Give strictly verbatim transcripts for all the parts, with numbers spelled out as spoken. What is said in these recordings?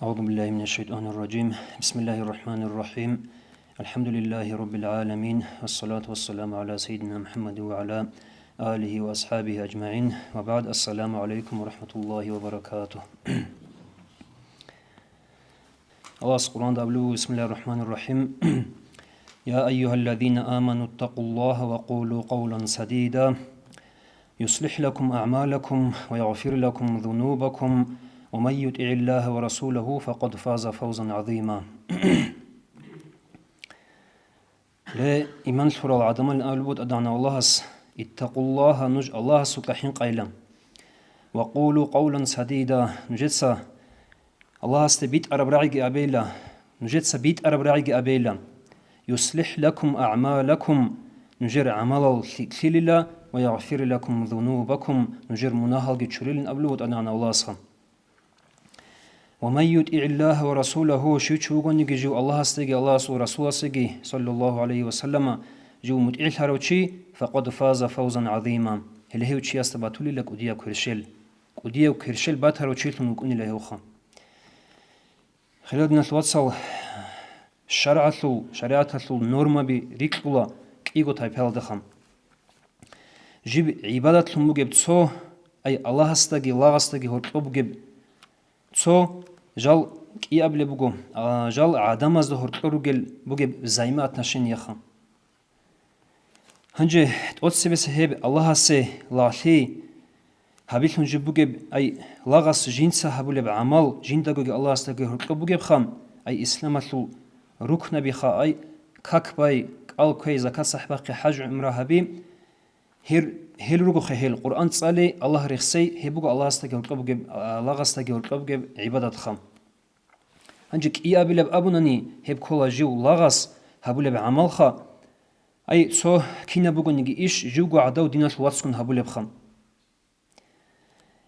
أعوذ بالله من الشيطان الرجيم. بسم الله الرحمن الرحيم. الحمد لله رب العالمين. والصلاة والسلام على سيدنا محمد وعلى آله وأصحابه أجمعين. وبعد. السلام عليكم ورحمة الله وبركاته. Аллагьас Къуръанда абулеб буго: بسم الله الرحمن الرحيم. يا أيها الذين آمنوا اتقوا الله وقولوا قولا سديدا. يصلح لكم أعمالكم ويغفر لكم ذنوبكم ومن يطع الله ورسوله فقد فاز فوزا عظيما. Ле, иман лъурал гӀадамал, абулеб буго ТӀадегӀанав Аллагьас: اتقوا الله, нуж Аллагьасукьа хӀинкъайила. وقولوا قولا سديدا, нужеца Аллагьасде битӀараб рагӀиги абейила, нужеца битӀараб рагӀиги абейила. يصلح لكم أعمالكم, нужер гӀамалал лъикӀлъилила, ويغفر لكم ذنوبكم, нужер мунагьалги чурилин, абулеб буго ТӀадегӀанав Аллагьасха. ومن يطع الله ورسوله, щив чи вугониги жив Аллагьасдаги Аллагьасул Расуласдаги, صلى الله عليه وسلم, жив мутӀигӀлъарав чи, فقد فاز فوزا عظيما, гьеле гьев чиясда батулила кӀудияб кверщел. КӀудияб кверщел батарав чилъун вукӀунила гьевха. Хириял диналъул вацал, шаргӀалъул, шаригӀаталъул нормаби рикьула кӀиго тайпаялдаха. Жиб гӀибадатлъун бугеб цо, ай Аллагьасдаги лагъасдаги гьоркьоб бугеб цо, жал кӀиабилеб буго, а, жал гӀадамазда гьоркьор ругел бугеб взаимоотношениеха. Гьанже тӀоцебесеб гьеб Аллагьасе лагълъи гьабилъун жиб бугеб, ай, лагъас жинца гьабулеб гӀамал жиндагоги Аллагьасдаги гьоркьоб бугебха, ай, исламалъул рукнабиха, ай, как бай, кӀал кквей, закат-сахӀ бахъи, хӀаж-гӀумра гьаби, гьел, гьел ругоха гьел, Къуръан цӀали, Аллагь рехсей, гьеб буго Аллагьасдаги гьоркьоб бугеб, а, лагъасдаги гьоркьоб бугеб гӀибадатха. Гьанже кӀиабилеб абунани, гьеб ккола жив лагъас гьабулеб гӀамалха, ай, цо кинаб бугониги иш живго гӀадав диналъул вацгун гьабулебха.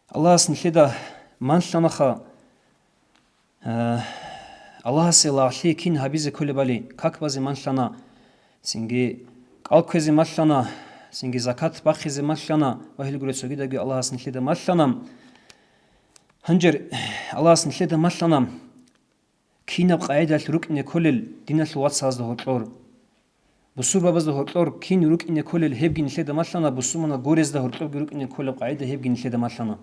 Аллагьас нилъеда манлъанаха, э, Аллагьасе лагълъи кин гьабизе кколебали, как базе манлъана, цинги кӀал кквезе малъана, цинги закат бахъизе малъана ва гьел гуре цогидаги Аллагьас нилъеда малъана. Гьанже Аллагьас нилъеда малъана, кинаб къагӀидаялъ рукӀине кколел диналъул вацазда гьоркьор. Бусурбабазда гьоркьор кин рукӀине кколел гьебги нилъеда малъана, бусурманал гурезда гьоркьорги рукӀине кколеб къагӀида гьебги нилъеда малъана.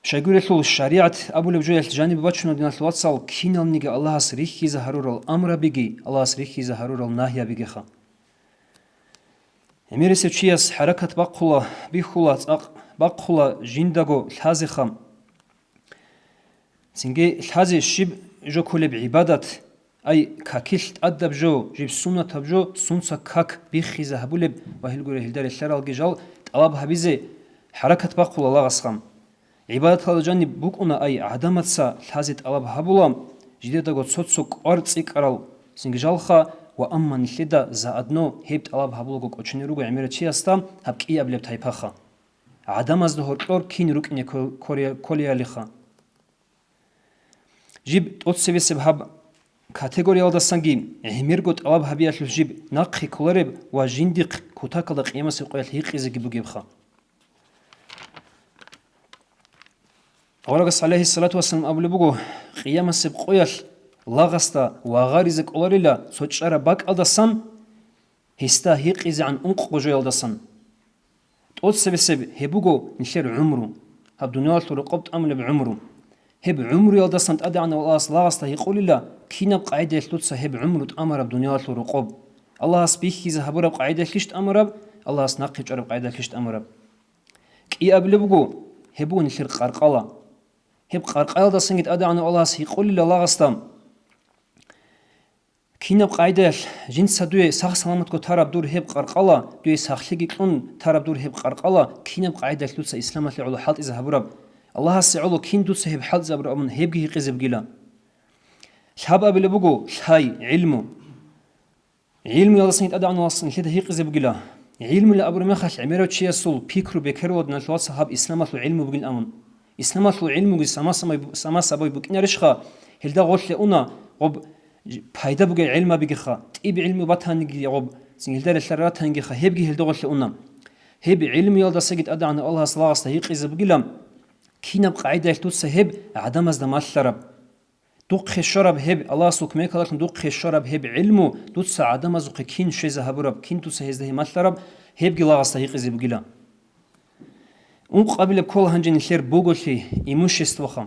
Щайгурелъул шаригӀат абулеб жоялъ жаниб бачуна, диналъул вацал, киналниги Аллагьас рихьизе гьарурал амрабиги, Аллагьас рихьизе гьарурал нагьиябигиха. ГӀемерисев чияс хӀаракат бахъула, бихьула, цӀакъ бахъула жиндаго лъазеха. Цинги лъазе щиб жо кколеб гӀибадат, ай, какилъ тӀадаб жо, жиб суннатаб жо, сунца как биххизе гьабулеб ва гьелгури гьелда релълъаралги жал тӀалаб гьабизе хӀаракат бахъула лагъасха. ГӀибадаталда жаниб букӀуна, ай, гӀадамаца лъазе тӀалаб гьабула, жидедаго цо-цо кӀвар цӀикӀкӀарал цинги жалха, ва амма нилъеда заодно гьеб тӀалаб гьабулаго кӀочине руго гӀемерав чиясда гьаб кӀиабилеб тайпаха. ГӀадамазда гьоркьор кин рукӀине кко-, кколеялиха. Жиб тӀоцебесеб гьаб категориялдасанги гӀемерго тӀалаб гьабиялъулъ жиб нахъе кколареб ва жиндихъ кутакалда къиямасеб къоялъ гьикъизеги бугебха. Аварагас, гӀалайгьиссалату вассалам, абулеб буго: «Къиямасеб къоялъ лагъасда вагъаризе кӀоларила цо чӀараб бакӀалдасан, гьесда гьикъизегӀан ункъго жоялдасан». ТӀоцебесеб гьеб буго нилъер гӀумру, гьаб дуниялалъул рокъоб тӀамулеб гӀумру. Гьеб гӀумруялдасан ТӀадегӀанав Аллагьас лагъасда гьикъулила, кинаб къагӀидаялъ дуца гьеб гӀумру тӀамараб дуниялалъул рокъоб? Аллагьас бихьизе гьабураб къагӀидаялъищ тӀамараб, Аллагьас нахъе чӀвараб къагӀидаялъищ тӀамараб? КӀиабилеб буго, гьеб буго нилъер къаркъала. Гьеб къаркъаялдасанги ТӀадегӀанав Аллагьас гьикъулила лагъасда: «Кинаб къагӀидаялъ жинца дуе сах-саламатго тараб дур гьеб къаркъала, дуе сахлъиги кьун тараб дур гьеб къаркъала, кинаб къагӀидаялъ дуца исламалъе гӀоло хӀалтӀизе гьабураб? Аллагьасе гӀоло кин дуца гьеб хӀалтӀизе абураб?» абун гьебги гьикъизе бугила. Лъабабилеб буго лъай, гӀилму. ГӀилмуялдасан ТӀадегӀанав Аллагьас нилъеда гьикъизе бугила. ГӀилмула абураб мехалъ, гӀемерав чиясул пикру бекеруларо, диналъул вацал, гьаб исламалъул гӀилму бугин абун. Исламалъул гӀилмуги самасамай-, самасабай букӀинарищха? Гьелда гъорлъе уна гъоб пайда бугел гӀилмабигиха, тӀиб гӀилму батаниги гъоб, цин гьелда релълъарал ратанигиха, гьебги гьелда гъорлъе уна. Гьеб гӀилмуялдасаги ТӀадегӀанав Аллагьас лагъасда гьикъизе бугила. Кинаб къагӀидаялъ дуца гьеб гӀадамазда малъараб? Духъе щвараб гьеб, Аллагьасул кумекалдалъун духъе щвараб гьеб гӀилму дуца гӀадамазухъе кин щвезе гьабураб, кин дуца гьезда гьеб малъараб, гьебги лагъасда гьикъизе бугила. Ункъабилеб ккола гьанже нилъер буголъи, имуществоха.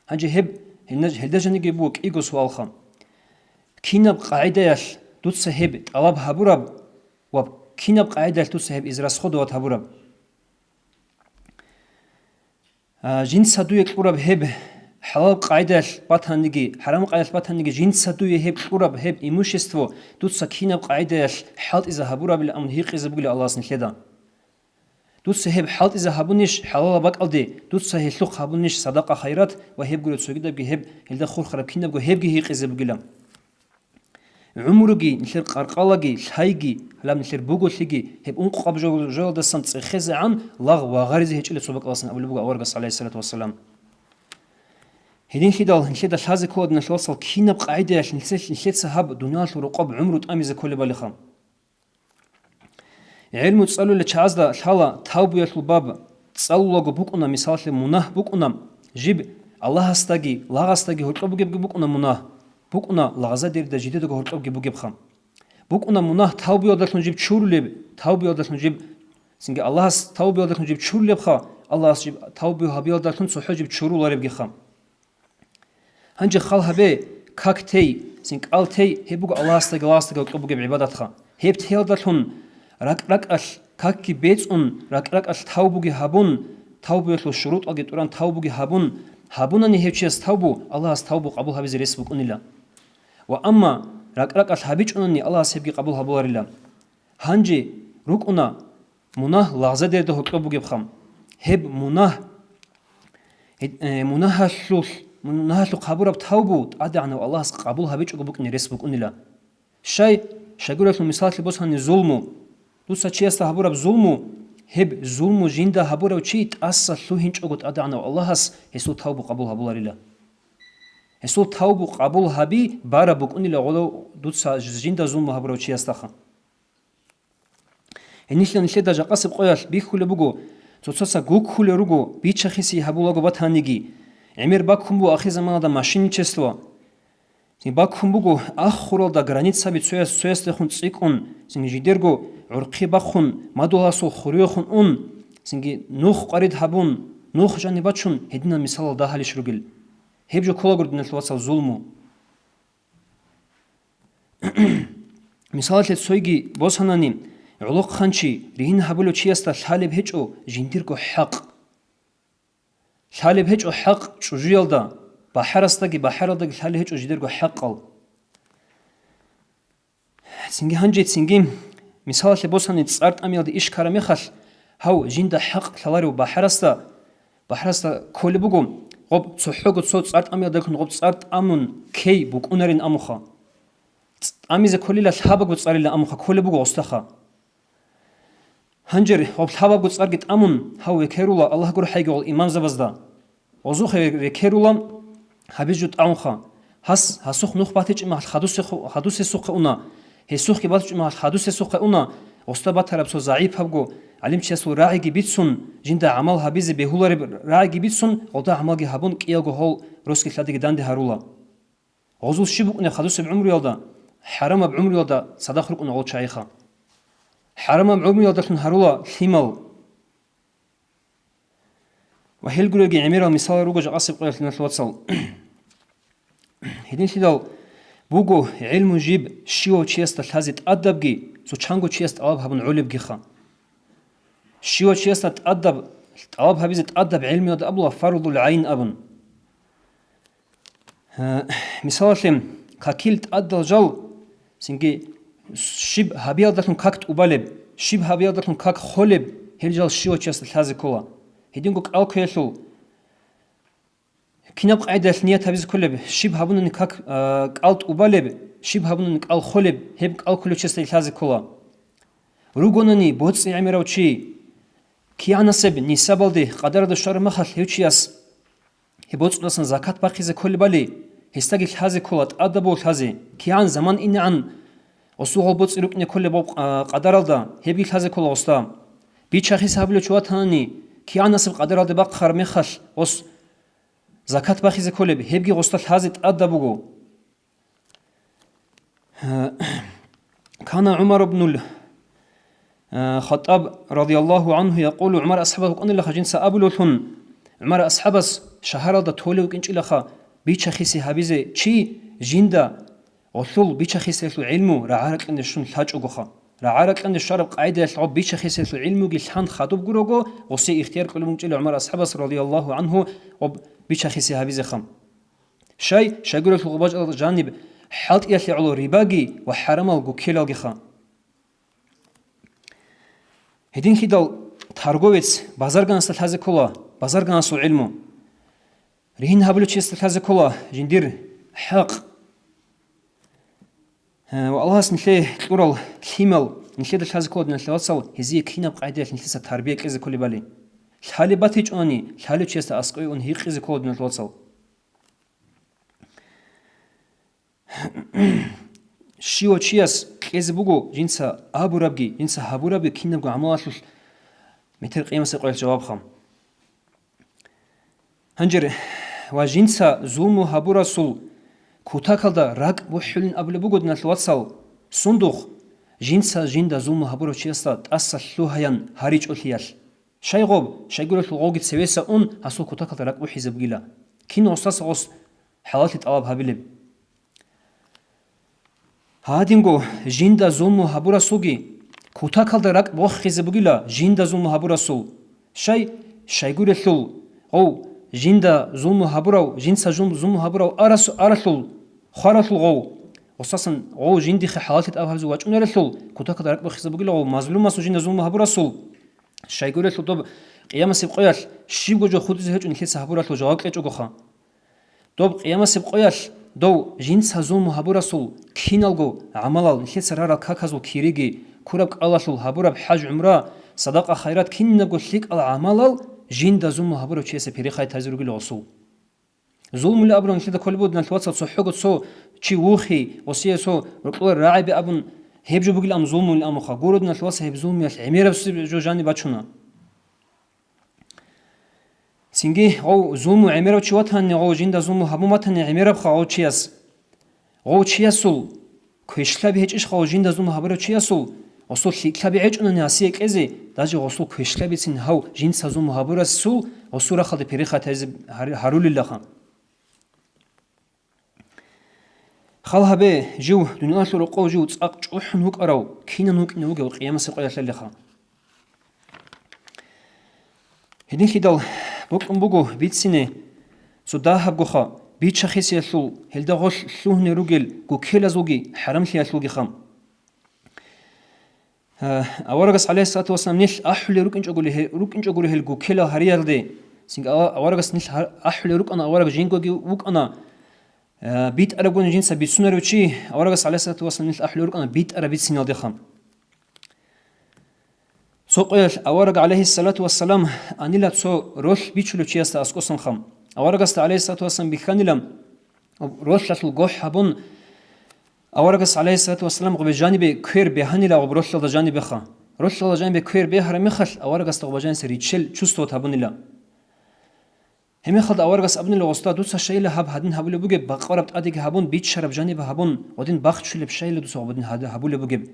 Гьанже гьеб, гьелда жаниги буго кӀиго суалха. Кинаб къагӀидаялъ дуца гьеб тӀалаб гьабураб ва кинаб къагӀидаялъ дуца гьеб израсходовать гьабураб? А, жинца дуе кьураб гьеб хӀалал къагӀидаялъ батаниги, хӀарам къагӀидаялъ батаниги, жинца дуе гьеб кьураб гьеб имущество дуца кинаб къагӀидаялъ хӀалтӀизе гьабурабилан абун гьикъизе бугила Аллагьас нилъеда. Дуца гьеб хӀалтӀизе гьабунищ хӀалалаб бакӀалде, дуца гьелъухъ гьабунищ садакъа-хайрат ва гьеб гуреб цогидабги гьеб, гьелда хурхараб кинабго гьебги гьикъизе бугила. ГӀумруги, нилъер къаркъалаги, лъайги, гьалаб нилъер буголъиги, гьеб ункъаб жо-, жоялдасан цӀехезегӀан лагъ вагъаризе гьечӀила цо бакӀаласан абулеб буго аварагас, гӀалайгьиссалату вассалам. Гьединлъидал нилъеда лъазе ккола, диналъул вацал, кинаб къагӀидаялъ нилъе-, нилъеца гьаб дуниялалъул рокъоб гӀумру тӀамизе кколебали. ГӀелму цӀалулел чагӀазда лъала тавбуялъул баб. ЦӀалулаго букӀуна, мисаллъе, мунагь букӀуна, жиб Аллагьасдаги, лагъасдаги гьоркьоб бугебги букӀуна мунагь, букӀуна лагъзадерида жидедаго гьоркьобги бугебха. БукӀуна мунагь тавбуялдалъун жиб чурулеб, тавбуялдалъун жиб, цинги Аллагьас тавбуялдалъун жиб чурулебха, Аллагьас жиб тавбу гьабиялдалъун цохӀо жиб чуруларебгиха. Гьанже хал гьабе, как тей, цин кӀал тей, гьеб буго Аллагьасдаги Аллагьасдаги гьоркьоб бугеб гӀибадатха. Гьеб теялдалъун ракӀ-ракӀалъ какги бецӀун, ракӀ-ракӀалъ тавбуги гьабун, тавбуялъул шурутӀалги тӀуран тавбуги гьабун, гьабунани гьев чияс тавбу, Аллагьас тавбу къабул гьабизе рес букӀунила. Ва амма ракӀ-ракӀалъ гьабичӀунани Аллагьас гьебги къабул гьабуларила. Гьанже рукӀуна мунагь лагъзадерида гьоркьоб бугебха. Гьеб мунагь, гьед-, э, мунагьалъулъ, мунагьалъухъ гьабураб тавбу ТӀадегӀанав Аллагьас къабул гьабичӀого букӀине рес букӀунила. Щай, щайгурелъул мисаллъи босани зулму. Дуца чиясда гьабураб зулму, гьеб зулму жинда гьабурав чи тӀаса лъугьинчӀого ТӀадегӀанав Аллагьас гьесул тавбу къабул гьабуларила. Гьесул тавбу къабул гьаби бараб букӀунила гъолов дуца жинда зулму гьабурав чиясдаха. Гьенилъан нилъеда жакъасеб къоялъ бихьулеб буго, цоцаца гуккулел руго, бича-хиси гьабулаго батаниги. ГӀемер баккун буго ахирзаманалда мошенничество. Цин баккун буго ахуралда границаби цояс цоясдехун цӀикӀкӀун, цин жидерго гӀурхъи бахъун, мадугьаласул хуруяхун ун, цинги нух къварид гьабун, нух жаниб бачун, гьединал мисалал дагьалищ ругел. Гьеб жо кколагури, диналъул вацал, зулму. Мисалалъе цойги босанани, гӀолохъанчи ригьин гьабулев чиясда лъалеб гьечӀо жиндирго хӀакъ. Лъалеб гьечӀо хӀакъ чӀужуялда, бахӀарасдаги бахӀаралдаги лъалеб гьечӀо жидерго хӀакъал. Цинги гьанже цинги, мисалалъе босани, цӀар тӀамиялде иш ккараб мехалъ, гьав жинда хӀакъ лъаларев бахӀарасда, бахӀарасда кколеб буго, гъоб цохӀого цо цӀар тӀамиялдалъун гъоб цӀар тӀамун ккей букӀунарин амуха. ЦӀ-, тӀамизе кколила лъабабго цӀарила амуха кколеб буго гъостаха. Гьанже гъоб лъабабго цӀарги тӀамун, гьав векерула Аллагь гурхӀайги гъол имамзабазда. Гъозухъе векерула гьабиз жо тӀамуха. Гьас, гьасухъ нух батичӀеб мехалъ хадусеху-, хадусесухъе уна, гьесухъги батичӀеб мехалъ хадусесухъе уна, гъосда батараб цо загӀипабго гӀалимчиясул рагӀиги бицун, жинда гӀамал гьабизе бегьулареб рагӀиги бицун, гъолда гӀамалги гьабун, кӀиялго гьол росги лъадиги данде гьарула. Гъозул щиб букӀунеб хадусеб гӀумруялда? ХӀарамаб гӀумруялда цадахъ рукӀуна гъол чагӀиха. ХӀарамаб гӀумруялдалъун гьарула лъимал. Ва гьелгуреги гӀемерал мисалал руго жакъасеб къоялъ, диналъул вацал. Гьединлъидал буго гӀелму жиб щивав чиясда лъазе тӀадабги, цо чанго чияс тӀалаб гьабун гӀолебгиха. Щивав чиясда тӀадаб, тӀалаб гьабизе тӀадаб гӀелмуялда абула фарзул гӀайн абун. Э, мисалалъе, какил тӀадал жал, цинги щиб гьабиялдалъун как тӀубалеб, щиб гьабиялдалъун как холеб, гьел жал щивав чиясда лъазе ккола. Гьединго кӀал кквеялъул, кинаб къагӀидаялъ ният гьабизе кколеб, щиб гьабунани как, э, кӀал тӀубалеб, щиб гьабунани кӀал холеб, гьеб кӀал кколев чиясда лъазе ккола. Ругонани боцӀи гӀемерав чи, кигӀанасеб нисабалде къадаралда щвараб мехалъ гьев чияс гьеб боцӀудасан закат бахъизе кколебали, гьесдаги лъазе ккола, тӀадаб буго лъазе, кигӀан заман инегӀан гъосул гъол боцӀи рукӀине кколеб гъоб, а, къадаралда, гьебги лъазе ккола гъосда. Бича-хиси гьабулев чи ватанани, кигӀанасеб къадаралде бахъараб мехалъ гъос закат бахизе кколеб, гьебги гъосда лъазе тӀадаб буго. Кана ГӀумар ибнул, э, Хаттаб радияллагьу гӀангьу якъулу, ГӀумар асхӀабас вукӀанилаха жинца абулевлъун, ГӀумар асхӀабас шагьаралда толев вукӀинчӀилаха бича-хиси гьабизе чи, жинда гъолъул бича-хисиялъул гӀилму рагӀа-ракьанде щун лъачӀогоха. РагӀа-ракьанде щвараб къагӀидаялъ гъоб бича-хисиялъул гӀилмуги лъан хадуб гурого, гъосе ихтияр кьолеб букӀила ГӀумар асхӀабас радияллагьу гӀангьу гъоб бича-хиси гьабизеха. Щай, щайгурелъул гъоб бачӀарал жаниб хӀалтӀиялъе гӀоло рибаги ва хӀарамал гуккелалгиха. Гьединлъидал торговец базарганасда лъазе ккола базарганасул гӀилму. Ригьин гьабулев чиясда лъазе ккола жиндир хӀакъ. Гье, ва Аллагьас нилъее кьурал лъимал, нилъеда лъазе ккола, диналъул вацал, гьезие кинаб къагӀидаялъ нилъеца тарбия кьезе кколебали. Лъалеб батичӀони, лъалев чиясда аскӀове ун гьикъизе ккола, диналъул вацал. Щивав чияс кьезе буго жинца абурабги, жинца гьабурабги кинабго гӀамалалъулъ метер къиямасеб къоялъ жавабха. Гьанже ва жинца зулму гьабурасул кутакалда ракӀ бухӀулин абулеб буго, диналъул вацал, сундухъ, жинца жинда зулму гьабурав чиясда тӀаса лъугьаян гьаричӀолъиялъ. Щай гъоб, щайгурелъул гъовги цевеса ун гьасул кутакалда ракӀ бухӀизе бугила. Кин гъосдаса гъос хӀалаллъи тӀалаб гьабилеб? Гьадинго жинда зулму гьабурасулги кутакалда ракӀ бохизе бугила жинда зулму гьабурасул. Щай, щайгурелъул гъов жинда зулму гьабурав, жинца жул-, зулму гьабурав арасу-, аралъул, хваралъул гъов. Гъосасан гъов жиндихъе хӀалаллъи тӀалаб гьабизе вачӀунарелъул, кутакалда ракӀ бохизе бугила гъов мазлумасул жинда зулму гьабурасул. Щайгурелъул доб къиямасеб къоялъ щибго жо хутӀизе гьечӀо нилъеца гьабуралъул жаваб кьечӀогоха. Доб къиямасеб къоялъ дов жинца зулму гьабурасул киналго гӀамалал, нилъеца рарал каказул кириги, ккураб кӀалалъул, гьабураб хӀаж-гӀумра, садакъа-хайрат, кинабго лъикӀал гӀамалал жинда зулму гьабурав чиясе перехай тазе ругел гъосул. Зулмули абураб нилъеда кколеб буго, диналъул вацал, цохӀого цо чи вухи, гъосие цо рокьуларел рагӀаби абун, гьеб жо бугилан зулмули амуха. Гуро, диналъул вацал, гьеб зулмуялъ гӀемераб жо жаниб бачуна. Цинги гъов зулму гӀемерав чи ватани, гъов жинда зулму гьабун ватани гӀемерабха гъов чияс. Гъов чиясул квешлъаби гьечӀищха гъов жинда зулму гьабурав чиясул, гъосул лъикӀлъаби гьечӀунани гьасие кьезе, даже гъосул квешлъабицин гьав жинца зулму гьабурасул гъосул рахъалде перехатайзе гьар-, гьарулилаха. Хал гьабе, жив, дуниялалъул рокъов жив цӀакъ чӀухӀун вукӀарав кинан вукӀине вугев къиямасеб къоялъалиха. Гьединлъидал бокьун буго бицине цо дагьабгоха, бича-хисиялъул, гьелда гъолъ лъугьуне ругел гуккелазулги хӀарамлъиялъулгиха. Гьа, аварагас, гӀалайгьиссалату вассалам, нилъ ахӀулел рукӀинчӀогули гье-, рукӀинчӀогури гьел гуккелал гьариялде. Цинги ава-, аварагас нилъ гьар-, ахӀулел рукӀана, авараг жиндоги вукӀана, а, битӀарабгун жинца бицунарев чи, аварагас, гӀалайгьиссалату вассалам, нилъ ахӀулел рукӀана битӀараб бициналдеха. Цо къоялъ авараг, гӀалайгьиссалату вассалам, анила цо ролъ бичулев чиясда аскӀосанха. Аварагасда, гӀалайгьиссалату вассалам, бихьанила, ролъалъул гохӀ гьабун, аварагас, гӀалайгьиссалату вассалам, гъубе жанибе квер бегьанила гъуб ролъалда жанибеха. Ролъалда жанибе квер бегьараб мехалъ, аварагасда гъубе жаниса риччел чувствовать гьабунила. Гьеб мехалда аварагас абунила гъосда: «Дуца щайила гьаб гьадин гьабулеб бугеб, бакъвараб тӀадеги гьабун, биччараб жаниб гьабун, гъодин бахчулеб щайила дуца гъодин гьад-, гьабулеб бугеб?» Гьеб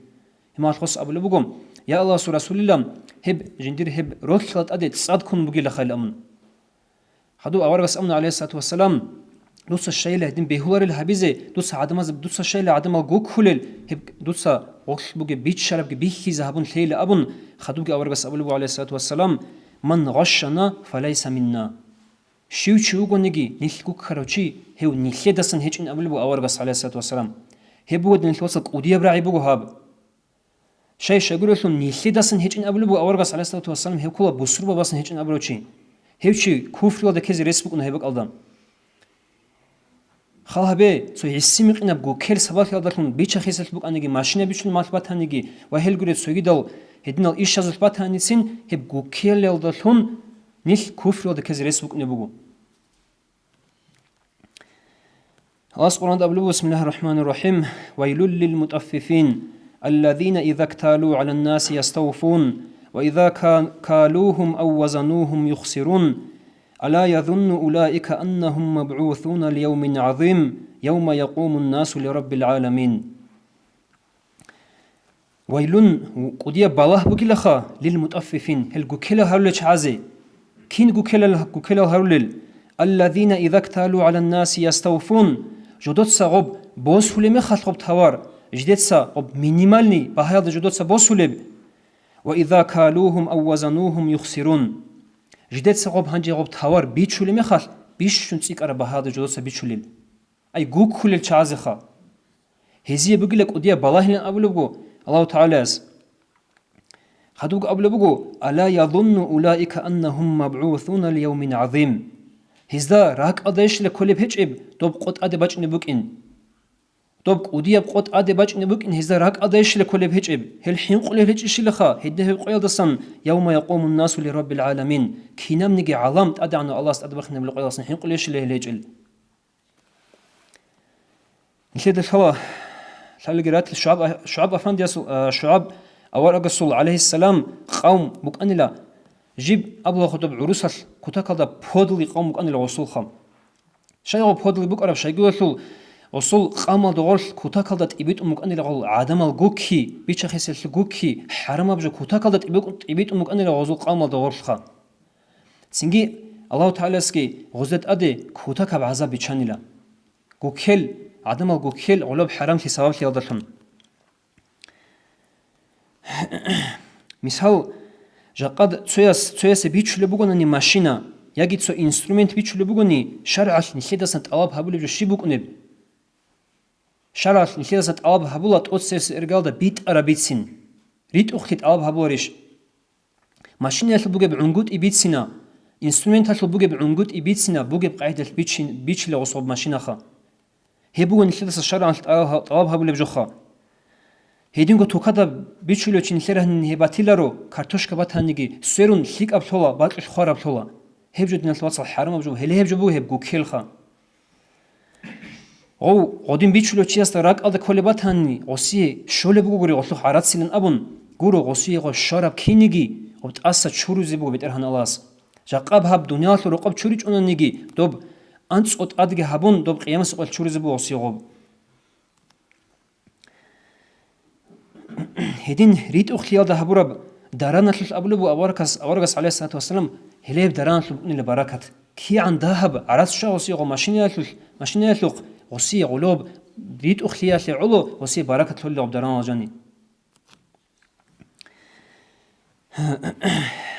мехалъ гъос абулеб буго: «Я Аллагьасул Расулилла, гьеб жиндир гьеб ролъала тӀаде цӀад ккун бугила хайил амун». Хадуб аварагас амун, гӀалайгьиссалату вассалам: «Дуца щайила гьедин бегьуларел гьабизе, дуца гӀадамаз-, дуца щайила гӀадамал гуккулел, гьеб дуца гъолъ бугеб биччарабги бихьизе гьабун лъейила», абун, хадубги аварагас абулеб буго, гӀалайгьиссалату вассалам: «Ман гъашшана, фалайса минна». Щив чи вугониги, нилъ гуккарав чи, гьев нилъедасан гьечӀин абулеб буго аварагас, гӀалайгьиссалату вассалам. Гьеб буго, диналъул вацал, кӀудияб рагӀи буго гьаб. Щай-щайгурелъул нилъедасан гьечӀин абулеб буго аварагас, гӀалайгьиссалату вассалам, гьеб ккола бусурбабасан гьечӀин абурав чи. Гьев чи куфриялда ккезе рес букӀуна гьеб бакӀалда. Хал гьабе, цо гӀиси-микъинаб гуккел сабаблъиялдалъун, бича-хисиялъ букӀаниги, машина бичун малъ батаниги ва гьелгуре цогидал гьединал ишазулъ батаницин, гьеб гуккелалдалъун нилъ куфриялда ккезе рес букӀунеб буго. Аллагьас Къуръанда абулеб: «Бисмиллагьир рахӀманир рахӀим. Вайлул лил мутӀаффифин, аллазина иза кталу гӀалан наси яставфун, وإذا كا-، كالوهم أو وزنوهم يخسرون. ألا يظن أولئك أنهم مبعوثون ليوم عظيم يوم يقوم الناس لرب العالمين. Вайлун, кӀудияб балагь бугилаха, лил мутӀаффифин, гьел гуккелал гьарулел чагӀазе. Кин гуккелал, гуккелал гьарулел? Аллазина иза кталу гӀалан-наси яставфун, жодоца гъоб босулеб мехалъ гъоб тавар, жидеца гъоб минимальный багьаялда жодоца босулеб. Ва иза калугьум ав вазанугьум юхсирун. Жидеца гъоб гьанже гъоб тавар бичулеб мехалъ, бищун цӀикӀкӀараб багьаялда жодоца бичулел. Ай гуккулел чагӀазеха. Гьезие бугила кӀудияб балагьилан абулеб буго Аллагьу ТагӀалаяс. Хадуб абулеб буго: «Ала язунну улаика аннахум мабгӀусуна лияумин гӀазим». Гьезда ракӀалдайищила кколеб гьечӀеб доб къо тӀаде бачӀунеб букӀин? Доб кӀудияб къо тӀаде бачӀунеб букӀин гьезда ракӀалдайищила кколеб гьечӀеб? Гьел хӀинкъулел гьечӀищилаха гьедин гьеб къоялдасан, явма якъумун насу лираббил гӀаламин, кинабниги гӀалам ТӀадегӀанав Аллагьас тӀадбахинабулеб къоялдасан хӀинкъулейищила гьел гьечӀел? Нилъеда лъала, лъалги ратил ШугӀаб, ШугӀаб афандиясул, а, ШугӀаб аварагасул, гӀалайгьиссалам, къавм букӀанила, жиб абула хутӀуб гӀурусалъ кутакалда подлый къавм букӀанила гъосулха. Щайгъо подлый букӀараб щайгуялъул, гъосул къавмалда гъорлъ кутакалда тӀибитӀун букӀанила гъол гӀадамал гукки, бича-хесиялъул гукки, хӀарамаб жо кутакалда тӀибитӀун, тӀибитӀун букӀанила гъозул къавмалда гъорлъха. Цинги Аллагьу ТагӀаласги гъозда тӀаде кутакаб гӀазаб биччанила. Гуккел, гӀадамал гуккел гъолеб хӀарамлъи сабаблъиялдалъун. Мисал, жакъад цояс, цоясе бичулеб бугонани машина, яги цо инструмент бичулеб бугони, шаргӀалъ нилъедасан тӀалаб гьабулеб жо щиб букӀунеб? ШаргӀалъ нилъедаса тӀалаб гьабула тӀоцерсе иргалда битӀараб бицин. РитӀухълъи тӀалаб гьабуларищ? Машинаялъул бугеб гӀунгутӀи бицина, инструменталъул бугеб гӀунгутӀи бицина, бугеб къагӀидалъ бичин-, бичила гъособ машинаха. Гьеб буго нилъедаса шаргӀалъ тӀалаб гьа-, тӀалаб гьабулеб жоха. Гьединго тукада бичулев чи нилъер гьанин гьеб батиларо, картошка батаниги, сверун лъикӀаб лъола, бакьулъ хвараб лъола. Гьеб жо, диналъ вацал, хӀарамаб жо, гьеле гьеб жо буго гьеб гуккелха. Гъов, гъодин бичулев чиясда ракӀалда кколеб батани, гъосие щолеб бугогури гъолъухъ гӀарацилан абун, гуро, гъосие гъо щвараб киниги, гъоб тӀаса чурузе буго БетӀергьан Аллагьас. Жакъаб гьаб дуниялалъул рокъоб чуричӀонаниги, доб анцӀго тӀадги гьабун, доб къиямасеб къоялъ чурузе буго гъосие гъоб. Гьедин ритӀухълъиялда гьабураб дараналъулъ абулеб буго аварагас, аварагас, гӀалайгьиссалату вассалам, гьелеб дараналъул букӀунила баракат. КигӀан дагьаб гӀарац щвай гъосие гъо машинаялъулъ, машинаялъухъ, гъосие гъолоб ритӀухълъиялъе гӀоло гъосие баракат лъолила гъоб даранал жани.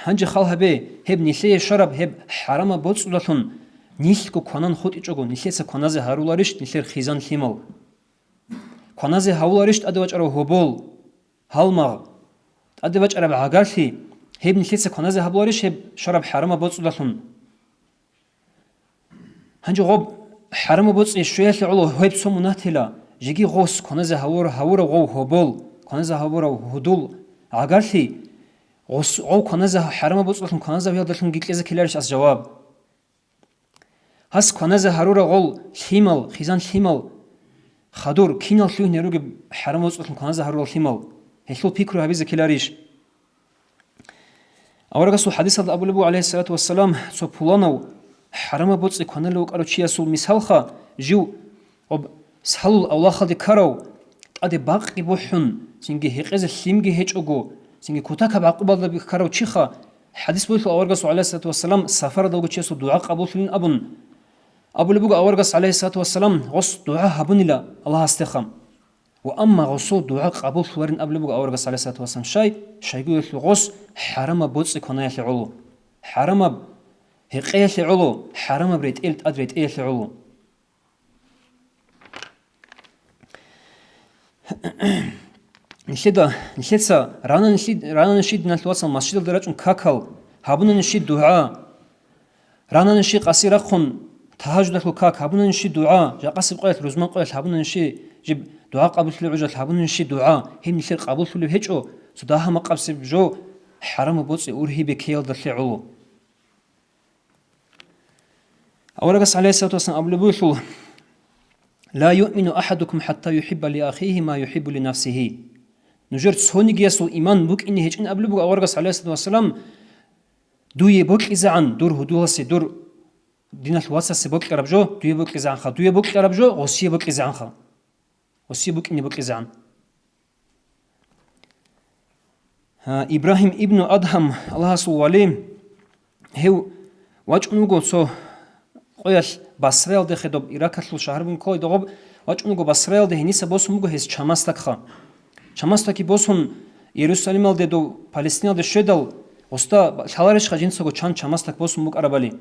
Гьанже хал гьабе, гьеб нилъее щвараб гьеб хӀарамаб боцӀудалъун нилъго кванан хутӀичӀого, нилъеца кваназе гьаруларищ нилъер хизан лъимал? Кваназе гьавуларищ тӀаде вачӀарав гьобол, гьалмагъ, тӀаде вачӀараб гӀагарлъи, гьеб нилъеца кваназе гьабуларищ гьеб щвараб хӀарамаб боцӀудалъун? Гьанже гъоб хӀарамаб боцӀи щвеялъе гӀоло гьеб цо мунагь тела, жеги гъос кваназе гьавур-, гьавурав гъов гьобол, кваназе гьавурав гьудул, гӀагарлъи, гъос, гъов кваназе гьа-, хӀарамаб боцӀалъун кваназе гьавиялдалъунги кьезе ккеларищ ас жаваб? Гьас кваназе гьарурав гъол лъимал, хизан лъимал, хадур, кинал лъугьине ругеб хӀарамаб боцӀалъун кваназе гьарурал лъимал, гьелъул пикру гьабизе ккеларищ? Аварагасул хадисалда абулеб буго, гӀалайгьиссалату вассалам, цо пуланав хӀарамаб боцӀи кваналев вукӀарав чиясул мисалха, жив гъоб салул авлахалде ккарав, тӀаде бакъги бухӀун, цинги гьекъезе лъимги гьечӀого, цинги кутакаб гӀакъубалдаби ккарав чиха, хадис бугелъул аварагасул, гӀалайгьиссалату вассалам, сафарадалго чиясул дугӀа къабуллъулин абун. Абулеб буго аварагас, гӀалайгьиссалату вассалам, гъос дугӀа гьабунила Аллагьасдеха. Ва амма гъосул дугӀа къабуллъуларин абулеб буго аварагас, гӀалайгьиссалату вассалам, щай, щайгуялъул гъос хӀарамаб боцӀи кванаялъе гӀоло, хӀарамаб гьекъеялъе гӀоло, хӀарамаб ретӀел тӀад ретӀеялъе гӀоло. Нилъеда, нилъеца рананщи-, рананщи, диналъул вацал, масжидалда рачӀун какал, гьабунанищи дугӀа, рананищи къаси рахъун тагьажудалъул как, гьабунанищи дугӀа, жакъасеб къоялъ, рузман къоялъ гьабунанищи жиб дугӀа къабуллъулеб гӀужалъ гьабунанищи дугӀа, гьеб нилъер къабуллъулеб гьечӀо, цо дагьа-макъабсеб жо хӀарамаб боцӀи ургьибе ккеялдалъе гӀоло. Аварагас, гӀалайгьиссалату вассалам, абулеб бугелъул: «Ла юъмину ахадукум хӀатта юхӀибба ли ахихи ма юхӀиббу ли нафсихи». Нужер цонигиясул иман букӀине гьечӀин абулеб буго аварагас, гӀалайгьиссалату вассалам, дуе бокьизегӀан, дур гьудуласе, дур диналъ вацасе бокьараб жо, дуе бокьизегӀанха, дуе бокьараб жо, гъосие бокьизегӀанха. Гъосие букӀине бокьизегӀан. Гьа, Ибрагьим ибну Адгьам, Аллагьасул вали, гьев вачӀун вуго цо къоялъ Басраялде, хадуб Иракалъул шагьар бугин ккола гьеб, вачӀун вуго Басраялде, гьениса босун буго гьес чамасдакха. Чамасдаки босун Иерусалималде, дов Палестиналде щведал, гъосда лъаларищха жинцаго чан чамасдак босун букӀарабали?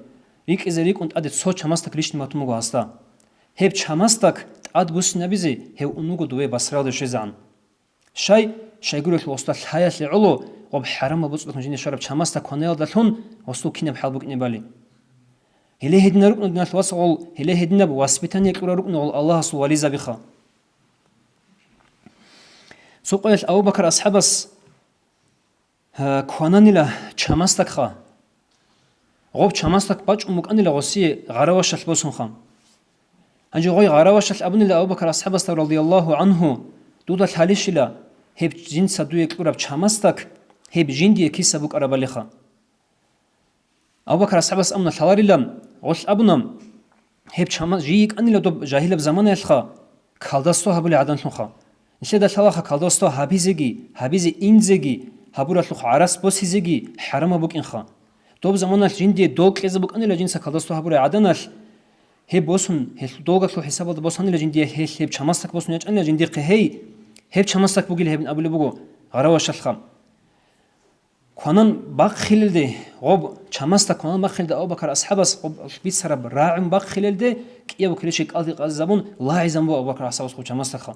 РикӀкӀизе рикӀкӀун тӀаде цо чамасдак лишни батун буго гьасда. Гьеб чамасдак тӀад буссинабизе гьев ун вуго дове Басраялде щвезегӀан. Щай, щайгурелъул гъосда лъаялъе гӀоло, гъоб хӀарамаб боцӀудалъун жинде щвараб чамасдак кванаялдалъун гъосул кинаб хӀал букӀинебали. Гьеле гьединал рукӀуна, диналъ вацал, гъол, гьеле гьединаб воспитание кьурал рукӀуна гъол Аллагьасул вализабиха. Цо къоялъ Абу Бакар асхӀабас, гьа, квананила чамасдакха. Гъоб чамасдак бачӀун букӀанила гъосие гъаравашалъ босунха. Гьанже гъой гъаравашалъ абунила Абу Бакар асхӀабасда, радияллагьу гӀангьу: «Дуда лъалищила гьеб жинца дуе кьураб чамасдак, гьеб жиндие киса букӀарабалиха?» Абу Бакар асхӀабас амна лъаларила, гъолъ абуна: «Гьеб чама-, жий йикӀанила доб жагьилаб заманаялъха колдовство гьабулей гӀаданлъунха. Нилъеда лъалаха колдовство гьабизеги, гьабизе инзеги, гьабуралъухъ гӀарац босизеги хӀарамаб букӀинха. Доб заманалъ жиндие долг кьезе букӀанила жинца колдовство гьабурай гӀаданалъ, гьеб босун, гьелъ долгалъул хӀисабалда босанила жиндие гьелъ гьеб чамасдак босун ячӀанила жиндихъе, гьей, гьеб чамасдак бугил гьебин абулеб буго гъаравашалъха». Кванан бахъилелде, гъоб чамасдак кванан бахъилелде Абу Бакар асхӀабас гъоб бицараб рагӀун бахъилелде, кӀиябго килищи кӀалдикъазабун лагӀизабун буго Абу Бакар асхӀабас гъоб чамасдакха.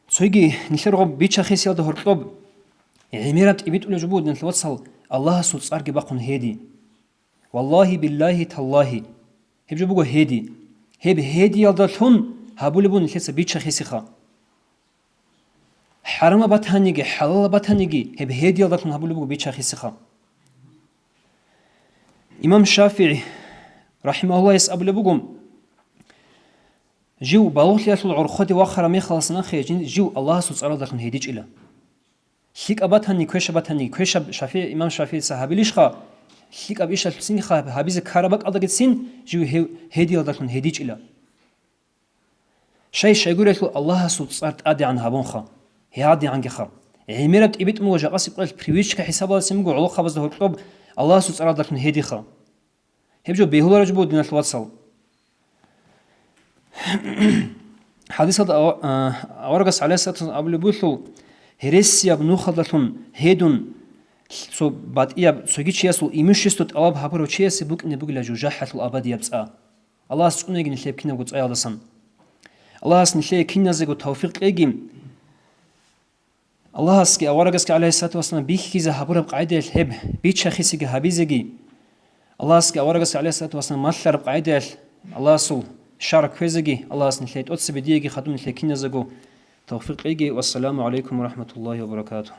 Цоги нилъер гъоб бича-хисиялда гьоркьоб гӀемераб тӀибитӀулеб жо буго, диналъ вацал, Аллагьасул цӀарги бахъун гьеди. Валлагьи, биллагьи, таллагьи, гьеб жо буго гьеди. Гьеб гьедиялдалъун гьабулеб буго нилъеца бича-хисиха. ХӀарамаб батаниги, хӀалалаб батаниги, гьеб гьедиялдалъун гьабулеб буго бича-хисиха. Имам ШафигӀи, рахӀимагьуллагь, гьес абулеб буго: «Жив балугълъиялъул гӀорхъоде вахъараб мехалдаса нахъе жин-, жив Аллагьасул цӀаралдалъун гьедичӀила». ЛъикӀаб батани, квешаб батани, квешаб ШафигӀ-, имам ШафигӀица гьабилищха, лъикӀаб ишалъуцинха гьабизе ккараб бакӀалдагицин жив гьев гьедиялдалъун гьедичӀила. Щай-щайгурелъул Аллагьасул цӀар тӀадегӀан гьабунха, гьадигӀангиха. ГӀемераб тӀибитӀун буго, жакъасеб къоялъ привычка хӀисабаласин буго гӀолохъабазда гьоркьоб Аллагьасул цӀаралдалъун гьедиха. Гьеб жо бегьулареб жо буго, диналъ вацал. ХӀадисалда ава-, а, аварагас, гӀалайгьиссалату вассалам, абулеб бугелъул, гьересияб нухалдалъун гьедун, цо батӀияб цоги чиясул имущество тӀалаб гьабурав чиясе букӀине бугила жужахӀалъул абадияб цӀа. Аллагьас цӀунеги нилъер кинабго цӀаялдасан. Аллагьас нилъее киназего тавфикъ кьеги. Аллагьасги аварагасги, гӀалайгьиссалату вассалам, бихьизе гьабураб къагӀидаялъ гьеб бича-хисиги гьабизеги, Аллагьасги аварагасги, гӀалайгьиссалату вассалам, малъараб къагӀидаялъ Аллагьасул шаргӀ кквезеги, Аллагьас нилъее тӀоцебе диеги хадуб нилъее киназего тавфикъ кьеги. Вассаламу гӀалайкум ва рахӀматуллагьи ва баракатугь.